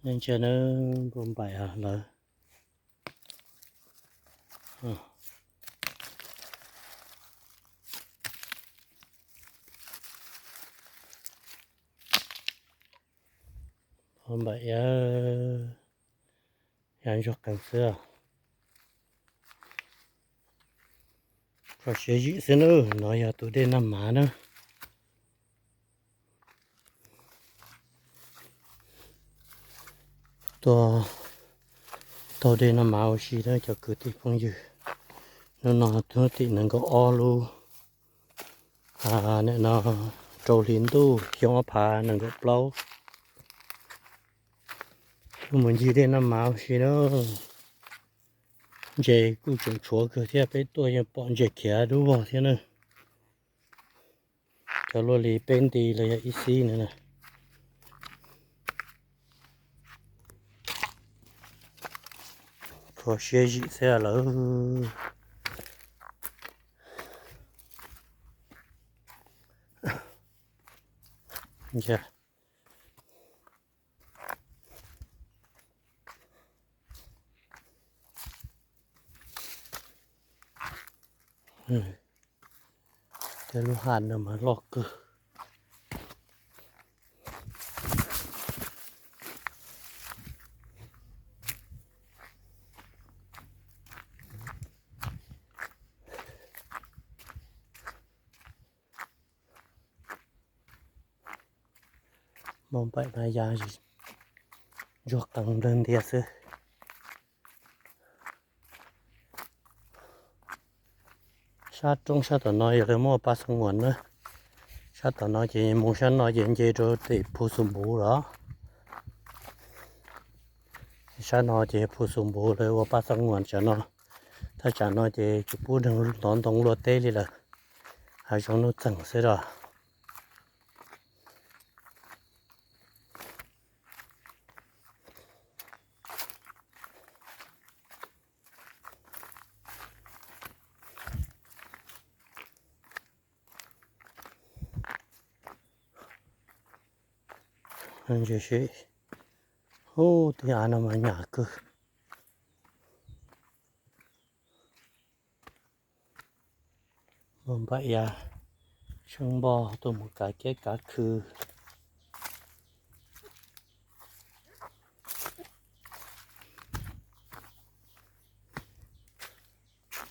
Ntsia na, npua npaim lawv. Npua npaim ya, ya ntsuag qees xwb. Kho siab zim xwb na, no yog tus dej Naj Mav na. Tuaj taug dej Naj Mav ua si na cov kwv tij phooj ywg. Hnub no hnub tim nees nkaum ob lub, nim no rau hli ntuj xyoo ob phav nees nkaum plaub. Tuaj mus ncig dej Naj Mav ua si na. Ntses kuj tseem tshuav kawg thiab, peb tuaj yeej pom ntses khiav dub vog thiab na. Cov luaj li peb nti los yog ib xib no na. Kho siab zim xwb lawm. Tej lub haj no mas loj kawg. Npua npaim no ya ntsuag qees nplawg ntias xwb. Sab roob sab tom no yog lawv muaj paj xab nguas na. Sab tom no ces mus sab no ces nce rau tim Phu Xu Npuv lawm. Sab no ces Phu Xu Npuv lawv ua paj xab nguas tsam no. Thaj tsam no ces tsis pub neeg ntov ntoo luaj teb li lawm, hav zoov nuj txeeg xwb os. Ntses, ub, tej av no mas nyam kawg. Npua npaim ya tsheej npog tuaj mus kav kiab kav khw.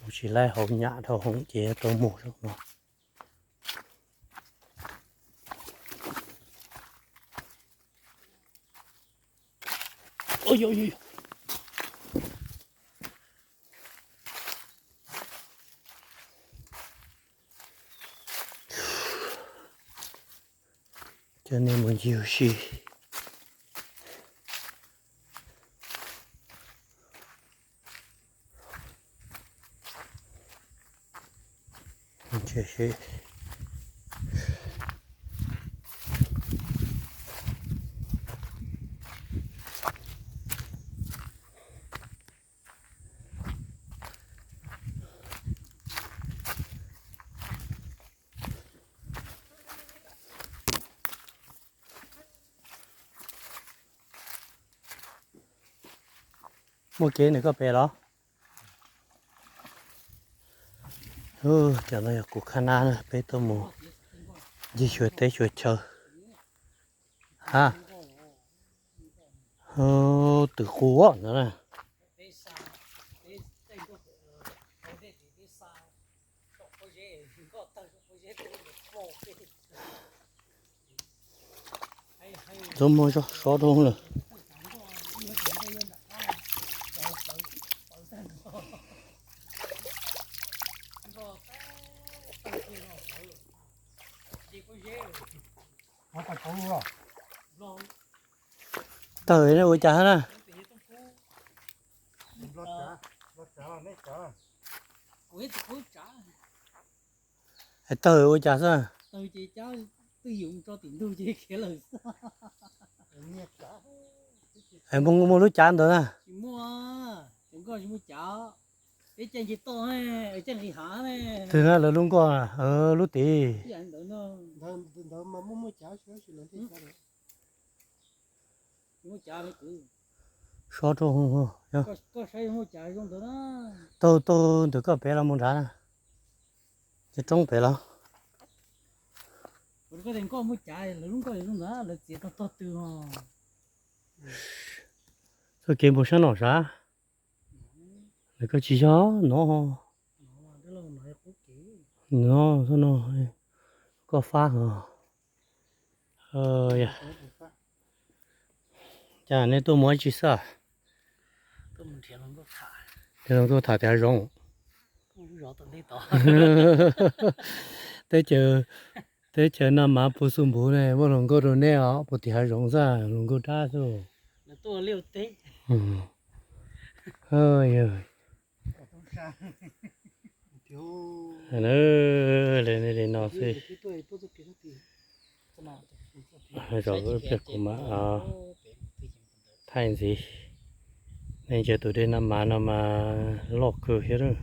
Mus tsis laib hauv nyam dhau hauv ces tau mus no. Coj nej mus ncig ua si. Muaj kev ntawm koj pem los? Cov no yog kuv khab nab na, peb tuaj mus ncig xyuas teb xyuas chaw. Ha, twm qus no na. Ntxuav muag zog sov rau lawm. Tawg ne ua cas na? Tawg ua cas xwb? Muaj lub cav ntawd na. Twg na lawv lub nkuaj, lub tid. Sob rau, yog, taug taug ntawm koj pem los mus nrad na, ces roob pem los. Txoj kev mus sab no sav, lawv koj tsis yog no, no, no, koj fab ho. Cas nej tuaj mus ib tsi xwb? Nrhiav hluas nkauj tham tim hav zoov. Teb chaws, teb chaws Naj Mav puv xu npuv ne, muaj hluas nkauj rau nej os, puv tim hav zoov xwb, hluas nkauj dab xwb. Li no xwb. Zov pliag kuv mam, thaij ntxiv. Nej ntsia tus dej Naj Mav no mas loj kawg thiab.